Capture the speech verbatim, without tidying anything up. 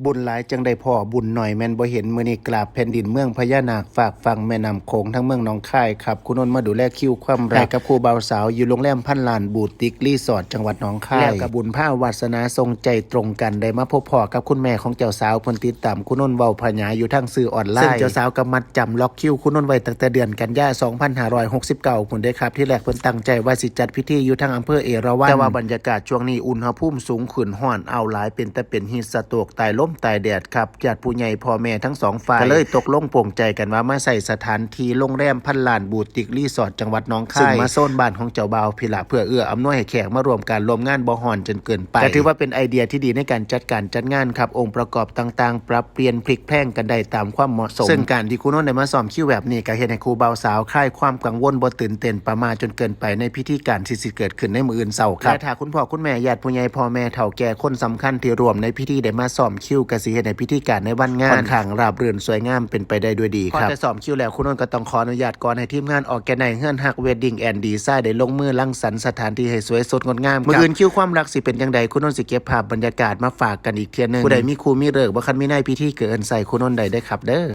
บุญหลายจั่งได้พ้อ บุญน้อยแม่นบ่เห็น มื้อนี้กราบแผ่นดินเมืองพญานาค ฝากฝั่งแม่น้ำโขงทั้งเมืองหนองคายครับ ครูนนท์มาดูแลคิวความรักให้กับคู่บ่าวสาวอยู่โรงแรมพันล้านบูติกรีสอร์ทจังหวัดหนองคาย แล้วก็บุญพาวาสนาทรงใจตรงกัน ได้มาพบพ้อกับคุณแม่ของเจ้าสาว เพิ่นติดตามครูนนท์เว้าผญาอยู่ทางสื่อออนไลน์ ซึ่งเจ้าสาวก็มัดจำล็อกคิวครูนนท์ไว้ตั้งแต่เดือนกันยา สองพันห้าร้อยหกสิบเก้า พุ้นเด้ครับ ที่แรกเพิ่นตั้งใจว่าสิจัดพิธีอยู่ทางอำเภอเอราวัณ แต่ว่าบรรยากาศช่วงนี้อุณหภูมิสูงขึ้น ร้อนอ้าวหลาย เป็นตาเป็นฮีทสโตรก ตายลมตายแดดครับ ญาติผู้ใหญ่พ่อแม่ทั้งสองฝ่าย ก็เลยตกลงปลงใจกันว่ามาใช้สถานที่โรงแรมพันล้านบูติกรีสอร์ทจังหวัดหนองคาย ซึ่งมาโซนบ้านของเจ้าบ่าวพี้ละ เพื่อเอื้ออำนวยให้แขกมาร่วมการร่วมงานบ่ฮ้อนจนเกินไป ก็ถือว่าเป็นไอเดียที่ดีในการจัดการจัดงานครับ องค์ประกอบต่างๆ ปรับเปลี่ยนพลิกแพลงกันได้ตามความเหมาะสม ซึ่งการที่ครูนนท์ได้มาซ้อมคิวแบบนี้ ก็เฮ็ดให้คู่บ่าวสาวคลายความกังวล บ่ตื่นเต้นประหม่าจนเกินไปในพิธีการที่สิเกิดขึ้นในมื้ออื่นเช้าครับ และถ้าคุณพ่อคุณแม่ ญาติผู้ใหญ่ พ่อแม่เฒ่าแก่ คนสำคัญที่ร่วมในพิธีได้มาซ้อมคิว ก็สิเฮ็ดให้พิธีการในวันงานค่อนข้างราบรื่นสวยงามเป็นไปได้ด้วยดีครับ พอแต่ซ้อมคิวแล้ว ครูนนท์ก็ต้องขออนุญาตก่อนให้ทีมงานออร์แกไนซ์เฮือนฮักเวดดิ้งแอนด์ดีไซน์ได้ลงมือรังสรรค์สถานที่ให้สวยสดงดงามครับ มื้ออื่นคิวความรักสิเป็นจั่งใด ครูนนท์สิเก็บภาพบรรยากาศมาฝากกันอีกเทื่อหนึ่ง ผู้ใดมีคู่มีฤกษ์บ่คันมีนาย พิธีก็เอิ้นใส่ครูนนท์ได้เด้อครับเด้อ